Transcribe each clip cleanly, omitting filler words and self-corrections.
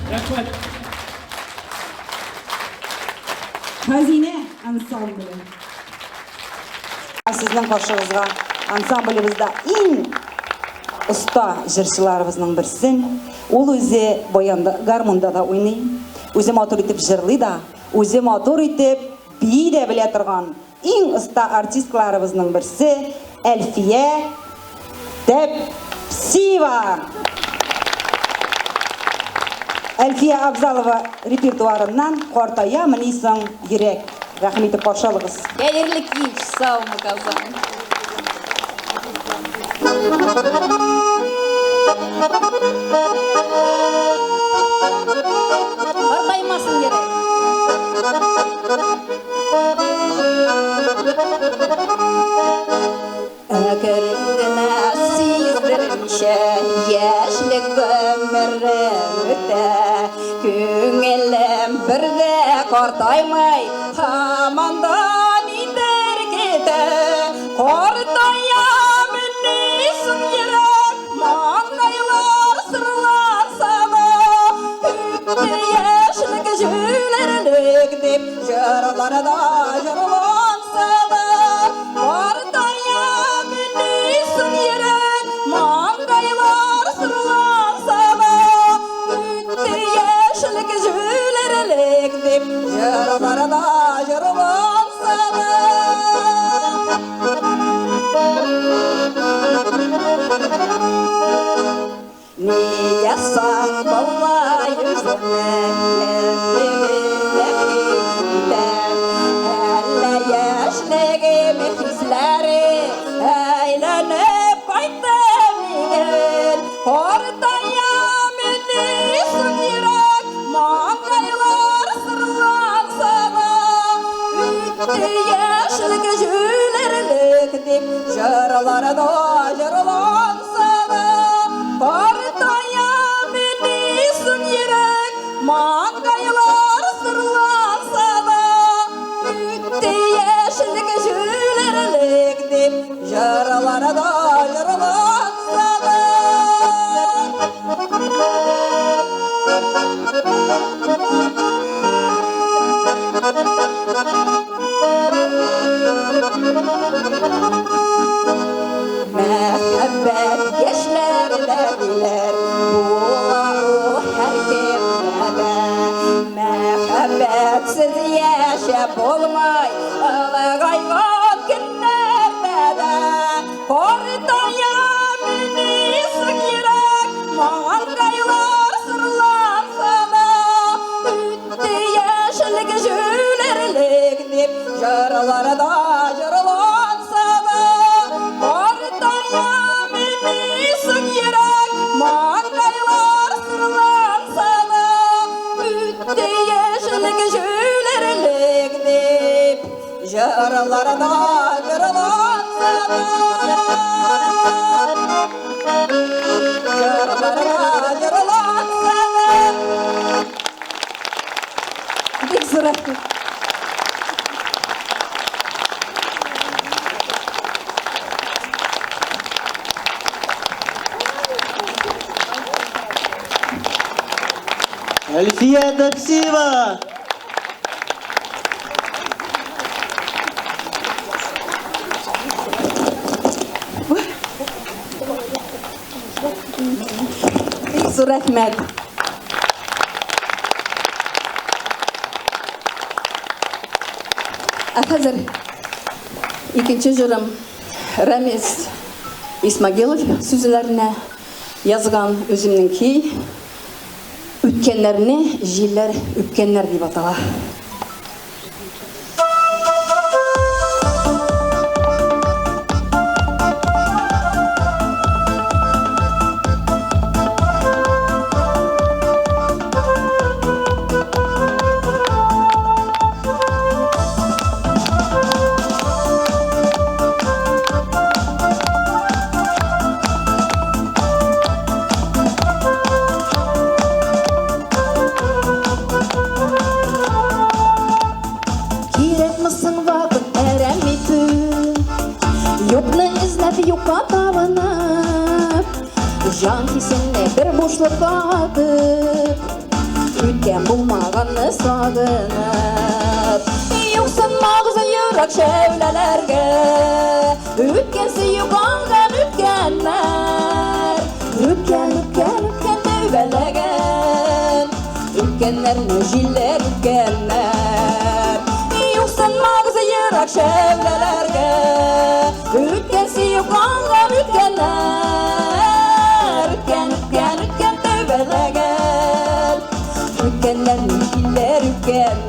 Рәхмәт. Хәзинә ансамбле. Сезнең каршыгызга ансамблебездә иң оста җырчыларыбызның берсен. Ул үзе баянда, гармунда да уйный, үзе матур итеп җырлый да, үзе матур итеп бии дә белә торган иң оста артисткаларыбызның берсе Әлфия Тәпсиева. Әлфия Абзалова репертуарыннан Картаямыни соң йөрәк. Рәхим итеп каршы алыгыз. Хәерле кич, саумы, Казан! Картаймасын йөрәк. Әкрен генә сиздермичә яшьлек гомерем үтә. Күңелем бер дә картаймый, һаман да нидер көтә. Картаямыни соң йөрәк, маңгайлар сырланса да, үтте яшьлек җүләрлек дип җырларда җырланса да, картаямыни соң йөрәк, маңгайлар сырланса да, үтте яшьлек җүләрлек дип җырларда җырланса да. Нигә соң болай үземне итәм? Әллә яшьлегем хисләре әйләнеп кайтты микән? Картаямыни соң йөрәк, маңгайлар сырланса да, үтте яшьлек җүләрлек дип җырларда җырланса да, картаямыни соң йөрәк, маңгайлар сырланса да, үтте яшьлек җүләрлек дип җырларда җырланса да. Мәхәббәт яшьләрдә диләр, була ул һәркемдә дә. Мәхәббәтсез яшәп булмый, олыгайган көннәрдә дә. Картаямыни соң йөрәк, маңгайлар сырланса да, үтте яшьлек җүләрлек дип җырларда җырланса да, картаямыни соң йөрәк, маңгайлар сырланса да, үтте яшьлек җүләрлек дип җырларда җырланса. сагынып, җырларга җырлап сагынып. Бик зур рәхмәт. Әлфия Дәпсиева! Бик зур рәхмәт. Ә хәзер икенче җырым Рамис Исмагилов сүзләренә язган үземнең көй Үткәннәрне җилләр үпкәннәр дип атала. Кирәкме соң вакыт әрәм итү? Юкны эзләп юкка табынып, җан хисеңне бер бушлыкка атып, үткән булмаганны сагынып. Юксынмагыз йөрәк шәүләләргә, үткән сөю калган үткәннәр. Үткән, үткән, үткән тәүбәләгән, үткәннәрне җилләр үткәннәр. Юксынмагыз ерак шәүләләргә, үткән сөю калган үткәннәр. Үткән, үткән, үткән тәүбәләгән, үткәннәрне җилләр үткәннәр.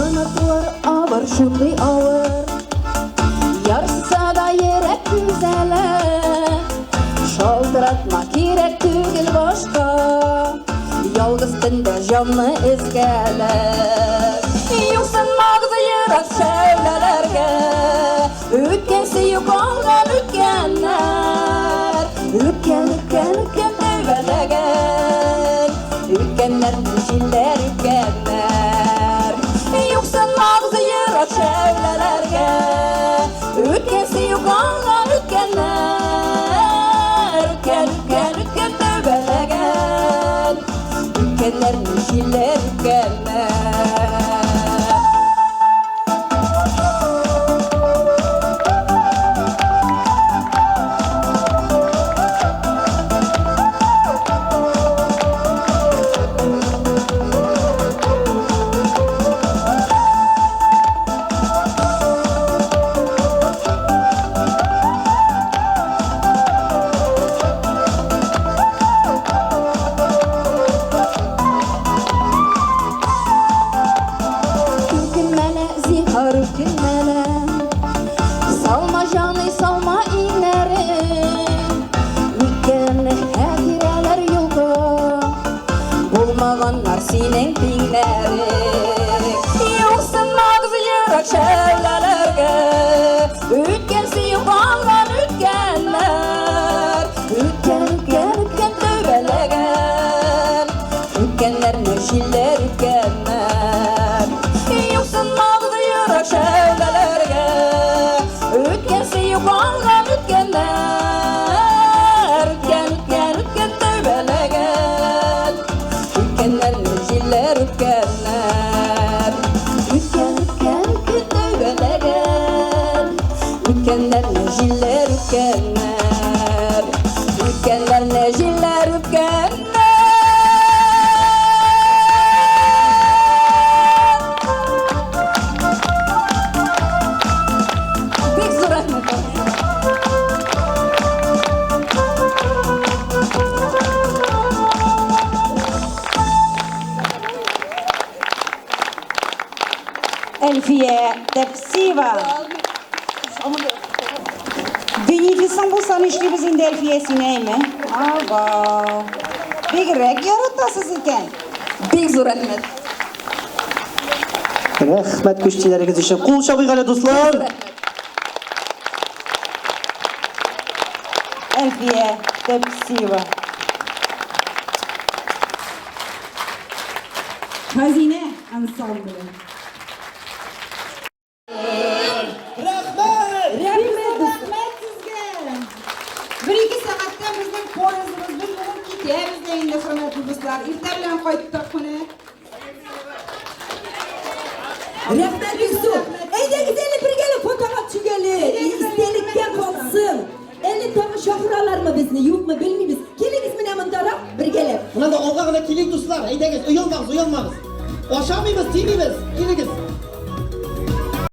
Онытылыр авыр, шундый авыр, ярса да йөрәк түзәлә. Шалтыратма, кирәк түгел башка, ялгыз төндә җанны өзгәләп. Юксынмагыз ерак шәүләләргә, үткән сөю калган үткәннәр. Үткән, үткән, үткән тәүбәләгән, үткәннәрне җилләр үткәннәр. Юксынмагыз ерак шәүләләргә, үткән сөю калган үткәннәр. Үткән, үткән, үткән тәүбәләгән, үткәннәрне җилләр үткәннәр. Үкенмәле, зинһар үкенмәле, салма җаный, салма иңнәрен. Үткәнне хатирәләр юлга, булмаганнар синең тиңнәрең. Юксынмагыз ерак шәүләләргә, үткән сөю калган үткәннәр. Үткән, үткән, үткән тәүбәләгән, үткәннәрне җилләр үткәннәр. Юксынмагыз ерак шәүләләргә, үткән сөю калган үткәннәр. Үткән, үткән, үткән тәүбәләгән, үткәннәрне җилләр үткәннәр. Үткән, үткән, үткән тәүбәләгән, үткәннәрне җилләр үткәннәр. Үткәннәрне җилләр үткәннәр. Бик Әлфия Тәпсиева. Бенефисың булса нишлибез инде, Әлфия, син әйме? Ага. Бигрәк яратасыз икән. Бик зур рәхмәт. Рәхмәт күчтиләрегез өчен. Кул чабыйк әле, дуслар. Әлфия Тәпсиева. Хәзинә ансамбле. Рәхмәт! Рәхмәт, рәхмәт сезгә. Бер-ике сәгатьтән безнең поездыбыз, без бүген китәбез дә инде, хөрмәтле дуслар. Иртә белән кайттык менә. Рәхмәт бик зур. Әйдәгез әле бергәләп фотога төшик әле. Истәлеккә калсын. Әле тагы чакыралармы безне, юкмы белмибез. Килегез менә мондарак бергәләп. Менә дә алга гына килик, дуслар. Әйдәгез, оялмагыз, оялмагыз. Ашамыйбыз, тимибез. Килегез.